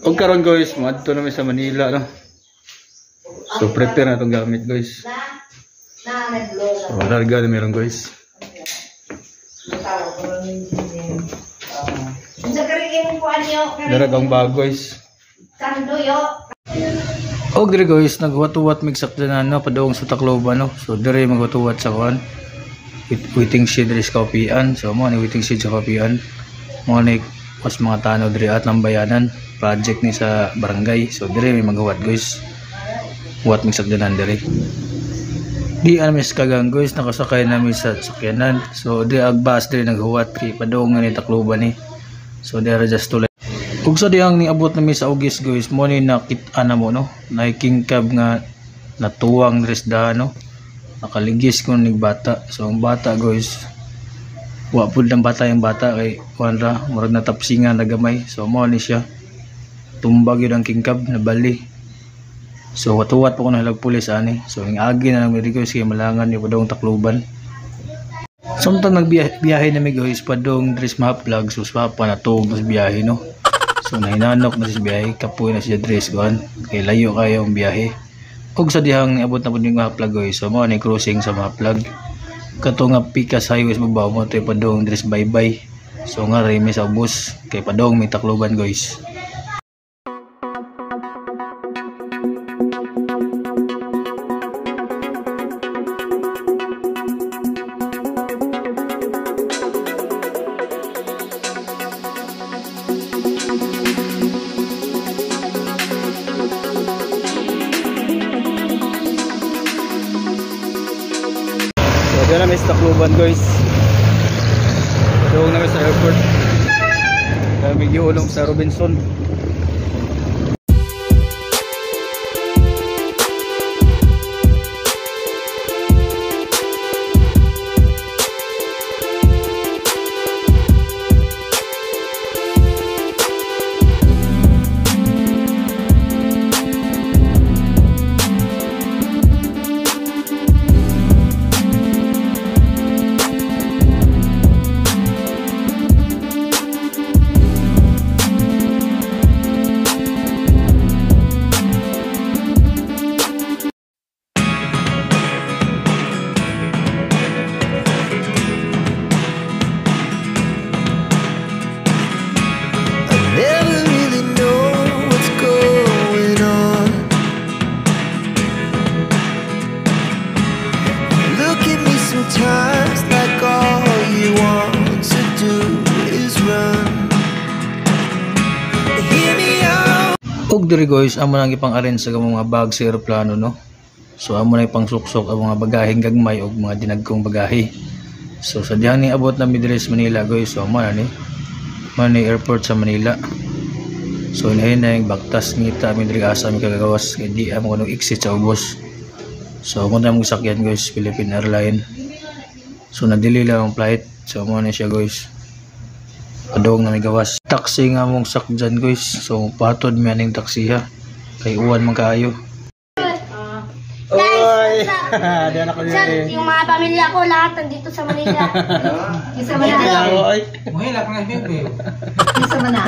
Og karon guys, moadto na mi sa Manila, no. So prepare na itong gamit, guys. So larga na meron, guys. Darag ang bag, guys. Og dire guys, nagwatuwat mig sakyanan, no, padung sa Tacloban, no. So dire magwatuwat sa kuan. Waiting shed diri sa Kapian. So mo ni waiting shed sa Kapian. Mo ni was mga tano diri at lambayanan. Project ni sa barangay. So dire may maghuwat, guys. Huwat mig sakyanan dire. Di alam mis kagang guys, nakasakay nami sa sakyanan. So di ag bus diri naghuwat kay padung ni Tacloban ni. So dire just tulay. Ug sa dihang niabot nami sa Ugis guys, mo ni nakit-an na mo, no. Naay king cab nga natuwang diri sa daan, no. Nakaligis ko ning bata. So ang bata guys, wa pud ng bata yung bata kay kuan ra, murag natapsingan na gamay. So mo ni siya. Tumbag yun ang king cab, nabali. So watuwat pa ko nahilag pulis ani. So ing agi na lang mi guys kay malangan ni padung Tacloban. Samtang nagbiyahe na mi guys padung diri sa Mahaplag, so sa pa natug na sa biyahe, no. So nahinanok na sa biyahe, kapoy na siya diri sa kuan kay layo kayo ang biyahe. Ug sa dihang niabot na pud ning Mahaplag guys, so mao ni crossing sa Mahaplag. Kato nga pikas highway sa babaw mo toy padung diri sa Baybay. So nga ri mi sa ubos kay padung mi Tacloban guys. Diyan namin sa Tacloban guys. Padung namin sa airport. Kami giulong sa Robinson. Sometimes like all you want to do is run. Hear me out. Og diri guys, amo nang ipang-arrange sa mga bag sa eroplano, no. So amo na ipang suksok ang mga bagaheng gagmay og mga dinagkong bagahe. So sa dihang niabot na mi diri sa Manila guys, so amo na ni. Mo ni airport sa Manila. So inahin na yung bagtas ngita mi diri asa mi kagagawas kay di amo kuno exit sa ubos. So kung tayo magsakyan guys, Philippine Airlines. So nadili lang ang flight. So mo na siya guys. Padung na may gawas. Taxi nga mong sakyan guys. So patod mi aning taxi ha. Kay uwan man kaayo. Oy! Diyan ako Sir, yung mga pamilya ko lahat nandito sa Manila. Isa man na. Oy! Muhilak na bebe. Isa man na.